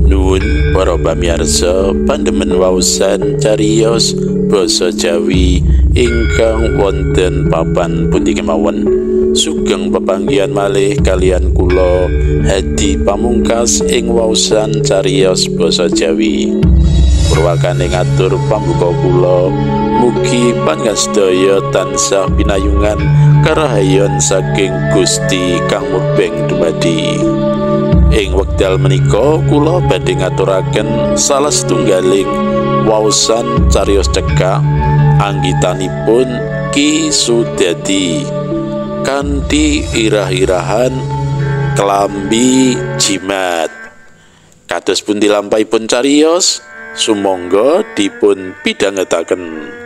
Nuwun para pamirsa pandemen waosan cariyos basa Jawi ingkang wonten papan pundi kemawon. Sugeng pepanggihan malih kalian kula Hadi Pamungkas ing waosan cariyos basa Jawi. Purwakane ngatur pambuka kula, mugi panjenengan sedaya tansah pinayungan karahayon saking Gusti kang murbeng dumadi. Ing wekdal menika kula badhe ngaturaken salah setunggaling waosan cariyos cekak anggitanipun Ki Sudadi kanthi irah-irahan klambi jimat. Kados pundi lampahipun cariyos, sumangga dipun pidhangetaken.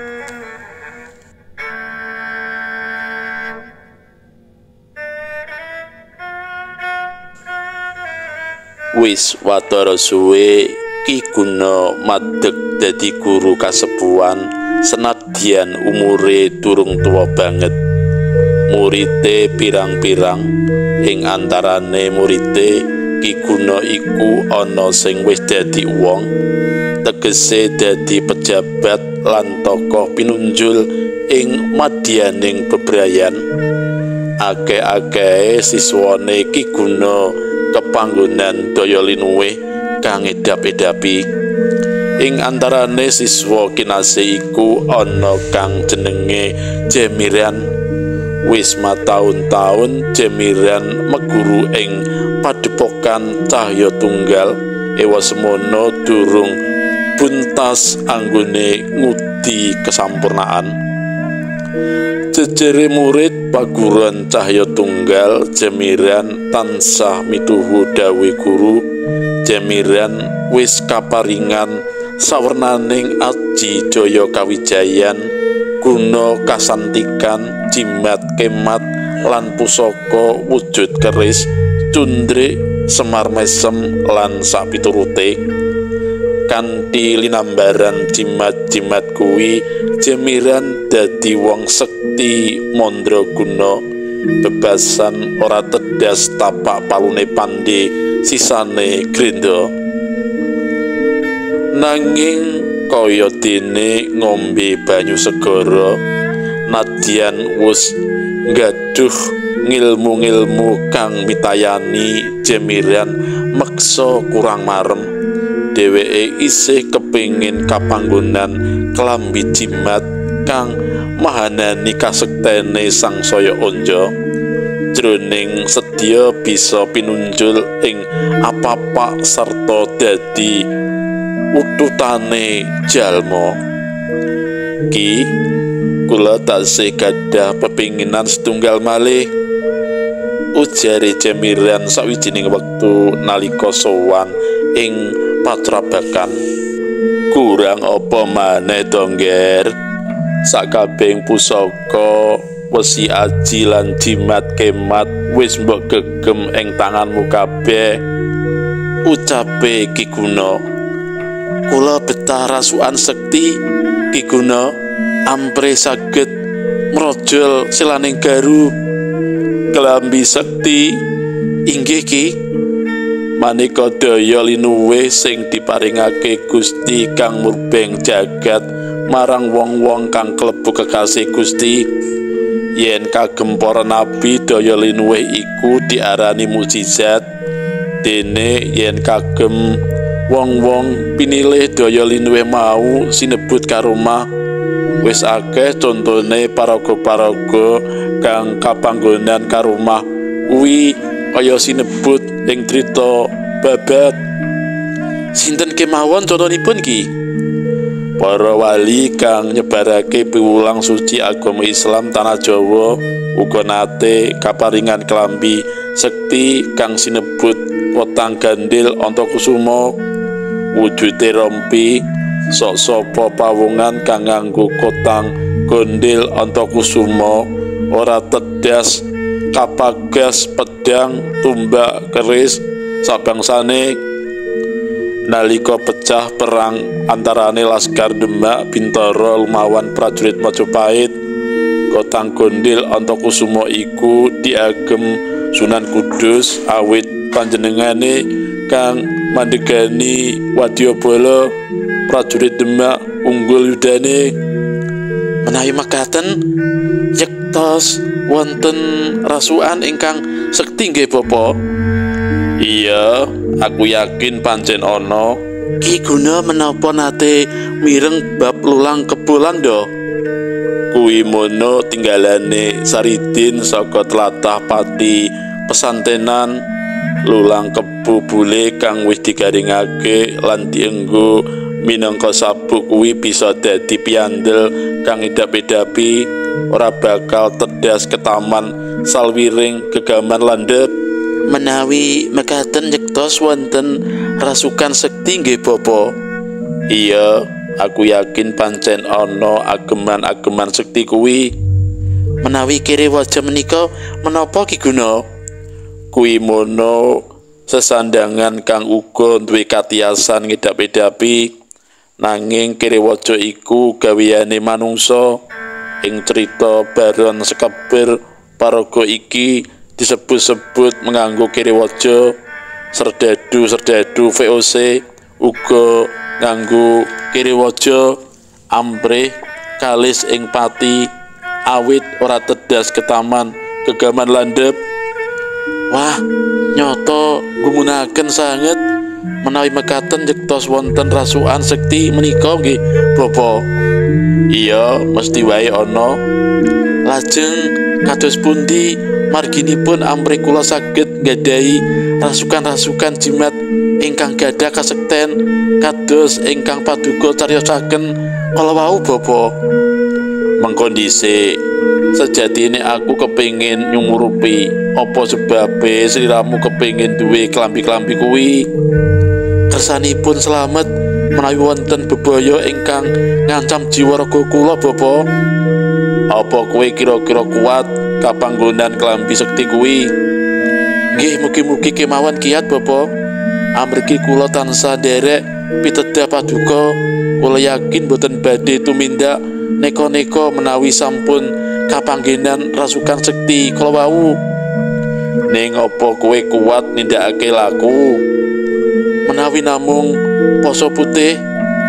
Wis watara suwe Ki Guna madeg dadi guru kasepuhan senadyan umure durung tuwa banget. Murite pirang-pirang, ing antarane murite Ki Guna iku ana sing wis dadi wong, tegese dadi pejabat lan tokoh pinunjul ing madyaning bebrayan. Akeh-akehe siswane Ki Guna kepanggonan daya linuwih kang edap-edapi. Ing antarane siswa kinasih iku ana kang jenenge Jemiran. Wis mataun-taun Jemiran meguru ing padepokan Cahya Tunggal. Ewa semono durung buntas anggone ngudi kesampurnaan. Jejere murid paguron Cahya Tunggal, Jemiran tansah mituhu dawuh guru. Jemiran wis kaparingan sawernaning aji jaya kawijayan, guna kasantikan, jimat kemat lan pusaka wujud keris, cundrik, semar mesem lan sapiturute. Kanthi linambaran jimat-jimat kuwi, Jemiran dadi wong sekti mandraguna. Bebasan ora tedas tapak palune pandhe sisane grenda. Nanging kaya dene ngombe banyu segara, nadyan wus nggaduh ngilmu-ngilmu kang mitayani, Jemiran meksa kurang marem. Dheweke isih kepingin kapanggonan klambi jimat kang mahanani kasektene sangsaya onja. Jroning sedya bisa pinunjul ing apapak sarta dadi ututane jalma. Ki, kula taksih gadah pepinginan setunggal malih, ujare Jemiran sawijining wektu nalika sowan ing patrabakan. Kurang apa maneh to, Ngger? Sakabehing pusaka, wesi aji lan jimat kemat wis mbok gegem ing tanganmu kabeh, ucape Ki Guna. Kula betah rasukan sekti Ki Guna, ampre saged mrojol silaning garu. Klambi sekti inggih Ki. Maneka daya linuwih sing diparingake Gusti kang murbeng jagat marang wong-wong kang klebu kekasih Gusti. Yen kagem para nabi daya linuwih iku diarani mukjizat, dene yen kagem wong-wong pinilih daya linuwih mau sinebut karomah. Wis akeh contone paraga-paraga kang kapanggonan karomah kuwi kaya sinebut ing crita babat. Sinten kemawon contonipun Ki? Para wali kang nyebarake piwulang suci agama Islam tanah Jawa uga nate kaparingan klambi sekti kang sinebut kotang gandil Antakusuma. Wujude rompi sok sapa pawungan kang nganggo kotang gondil Antakusuma ora tedas kapagas pedang tumbak keris sabangsane. Nalika pecah perang antarane Laskar Demak Bintara lumawan prajurit Majapahit, kotang gondil Antakusuma iku diagem Sunan Kudus awit panjenengane kang mandegani wadyabala prajurit Demak unggul yudane. Menawi mekaten yektos wonten rasukan ingkang sekti nggih Bapak. Iya, aku yakin pancen ana. Ki Guna menapa nate mireng bab lulang kebo Lando? Kuwi mono tinggalane Saridin saka tlatah Pati pesantenan. Lulang kebo bule kang wis digaringake lan dienggo minangka sabuk kuwi bisa dadi piandel kang idap-idapi, ora bakal tedas ketaman salwiring gegaman landhep. Menawi mekaten yektos wonten rasukan sekti nggih Bapak. Iya, aku yakin pancen ana ageman-ageman sekti kuwi. Menawi kere waja menika menapa Ki Guna? Kuwi mono sesandangan kang uga duwe katiasan ngedap-edapi, nanging kere waja iku gaweyane manungsa. Ing crita Baron Sekeber paraga iki disebut-sebut menganggo kere waja. Serdadu-serdadu VOC uga nganggo kere waja amprih kalis ing pati awit ora tedas ketaman gegaman landhep. Wah, nyoto gumunaken sanget menawi mekaten yektos wonten rasukan sekti menika nggih Bapak. Iya, mesti wae ana. Lajeng kados pundi marginipun amrih kula saged nggadahi rasukan-rasukan jimat ingkang gadah kasekten kados ingkang paduka cariyosaken kala wau Bapak? Mengko dhisik, sejatine aku kepingin nyumurupi apa sebabe sliramu kepingin duwe klambi-klambi kuwi. Kersanipun slamet menawi wonten bebaya ingkang ngancam jiwa raga kula Bapak. Apa kowe kira-kira kuat kapanggonan klambi sekti kuwi? Nggih, mugi-mugi kemawon kiat Bapak. Amargi kula tansah nderek pitedah paduka, kula yakin boten badhe tumindak neko-neko menawi sampun kapanggenan rasukan sekti kala wau. Ning apa kowe kuat nindakake laku? Menawi namung poso putih,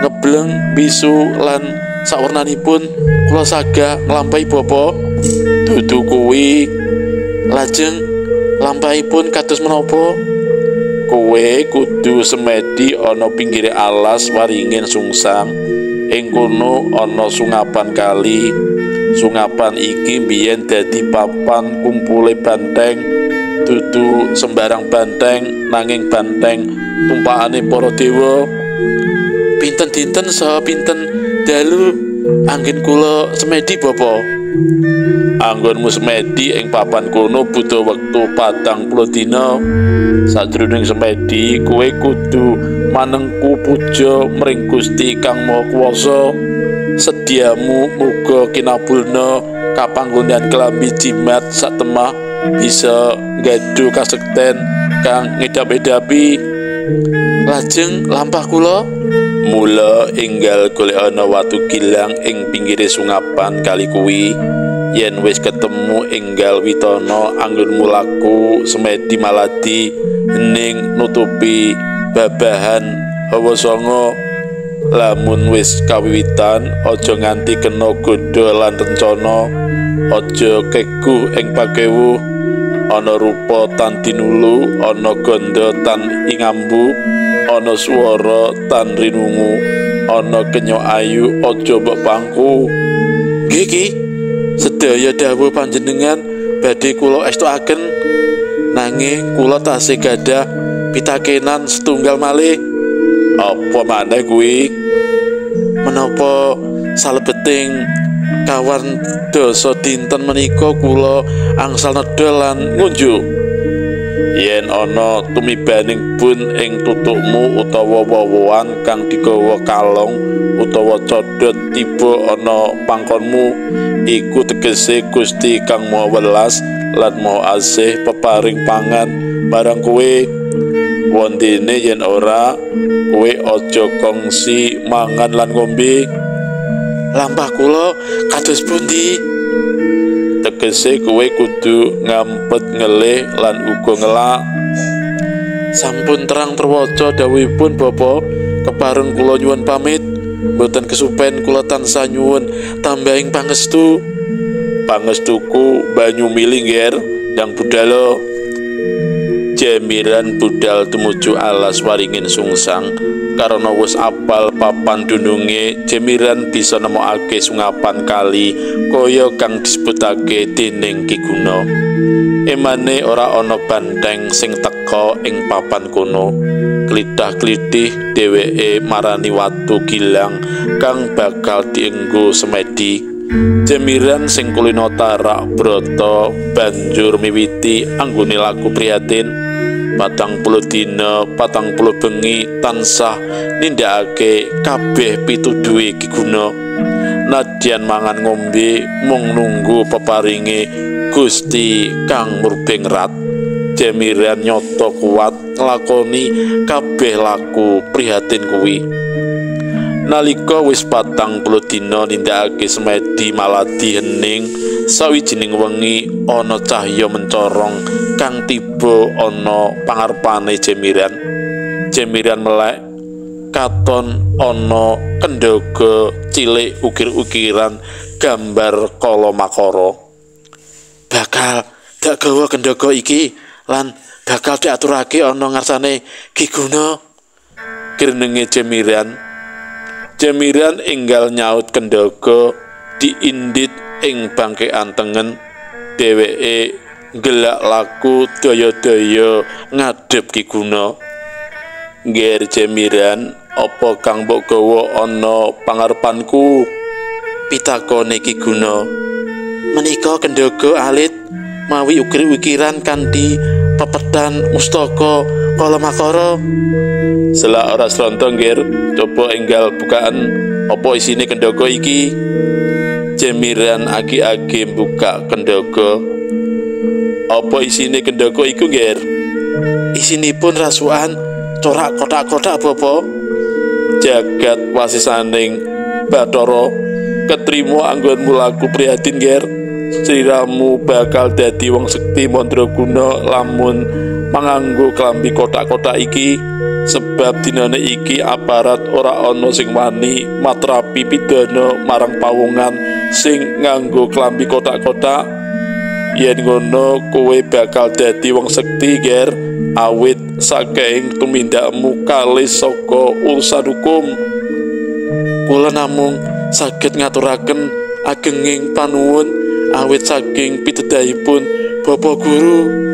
ngebleng, bisu lan sawernanipun kula sagah nglampahi Bapak. Dudu kuwi. Lajeng lampahipun kados menapa? Kowe kudu semedi ana pinggire alas waringin sungsang. Ing kono ana sungapan kali. Sungapan iki biyen dadi papan kumpule banteng. Dudu sembarang banteng, nanging banteng tumpakane para dewa. Pinten dinten saha pinten dalu anggen kula semedi Bapak? Anggonmu semedi ing papan kono butuh wektu 40 dina. Sajroning semedi kowe kudu manengku puja mring Gusti Kang Maha Kuwasa. Sediamu muga kinabulna kapanggonan klambi jimat satemah bisa nggaduh kasekten kang ngedap-edapi. Lajeng lampah kula. Mula enggal golek ana watu gilang ing pinggire sungapan kali kuwi. Yen wis ketemu enggal witana anggonmu laku semedi maladi ning nutupi babahan hawa sanga. Lamun wis kawiwitan aja nganti kena godha lan rencana, aja keguh ing pakewuh. Ana rupa tan tinulu, ana gandha tan ingambu, ana swara tan rinungu, ana kenya ayu aja mbok pangku. Nggih Ki, sedaya dawuh panjenengan badhe kula estuaken, nanging kula tasih gadah pitakenan setunggal malih. Apa maneh kuwi? Menapa salebeting kawan dasa dinten menika kula angsal nedha lan ngunjuk? Yen ana tumibaning bun ing tutukmu utawa wowoan kang digawa kalong utawa codot tiba ana pangkonmu, iku tegese Gusti Kang Maha Welas lan Maha Asih peparing pangan marang kowe. Wondene yen ora, kowe aja kongsi mangan lan ngombe. Lampah kula kados pundi? Tegese kowe kudu ngampet ngelih lan uga ngelak. Sampun terang terwaca dawuhipun Bapak, kepareng kula nyuwun pamit, mboten kesupen kula tansah nyuwun tambahing pangestu. Pangestuku banyu mili ngger, ndang budalo. Jemiran budal tumuju alas Waringin Sungsang. Karena wis apal papan dununge, Jemiran bisa nemokake sungapan kali kaya kang disebutake dening Ki Guna. Emane ora ana banteng sing teka ing papan kono. Klithah-klithih dheweke marani watu gilang kang bakal dienggo semedi. Jemiran sing kulino tarak brata banjur miwiti anggone laku prihatin. 40 dina 40 bengi tansah nindakake kabeh pituduhe Ki Guna. Nadyan mangan ngombe mung nunggu peparinge Gusti kang murbeng rat. Jemiran nyata kuat nglakoni kabeh laku prihatin kuwi. Nalika wis 40 dina nindakake semedi maladi hening, sawijining wengi ana cahya mencorong kang tiba ana pangarepane Jemiran. Jemiran melek, katon ana kendhaga cilik ukir-ukiran gambar kala makara. Bakal dak gawa kendhaga iki lan bakal diaturake ana ngarsane Ki Guna, grenenge Jemiran. Jemiran enggal nyaut kendhaga diindit ing bangkean tengen. Dheweke nggelak laku daya-daya ngadhep Ki Guna. Ngger Jemiran, apa kang mbok gawa ana pangarepanku? Pitakone Ki Guna. Menika kendhaga alit mawi ukir-ukiran kanthi pepethan mustaka kala makara. Selak ora sronto ngger, coba enggal bukaan apa isine kendhaga iki. Jemiran agi-agi buka kendhaga. Apa isine kendhaga iku ngger? Isinipun rasukan corak kotak-kotak Bapak. Jagat wasisaning Bathara ketrima anggonmu laku prihatin ngger. Sliramu bakal dadi wong sekti mandraguna lamun manganggo klambi kotak-kotak iki. Sebab dinane iki aparat ora ana sing wani matrapi pidana marang pawongan sing nganggo klambi kotak-kotak. Yen ngono kowe bakal dadi wong sekti ger, awit saking tumindakmu kalis saka urusan hukum. Kula namung saged ngaturaken agenging panuwun awit saking pitedahipun Bapak Guru.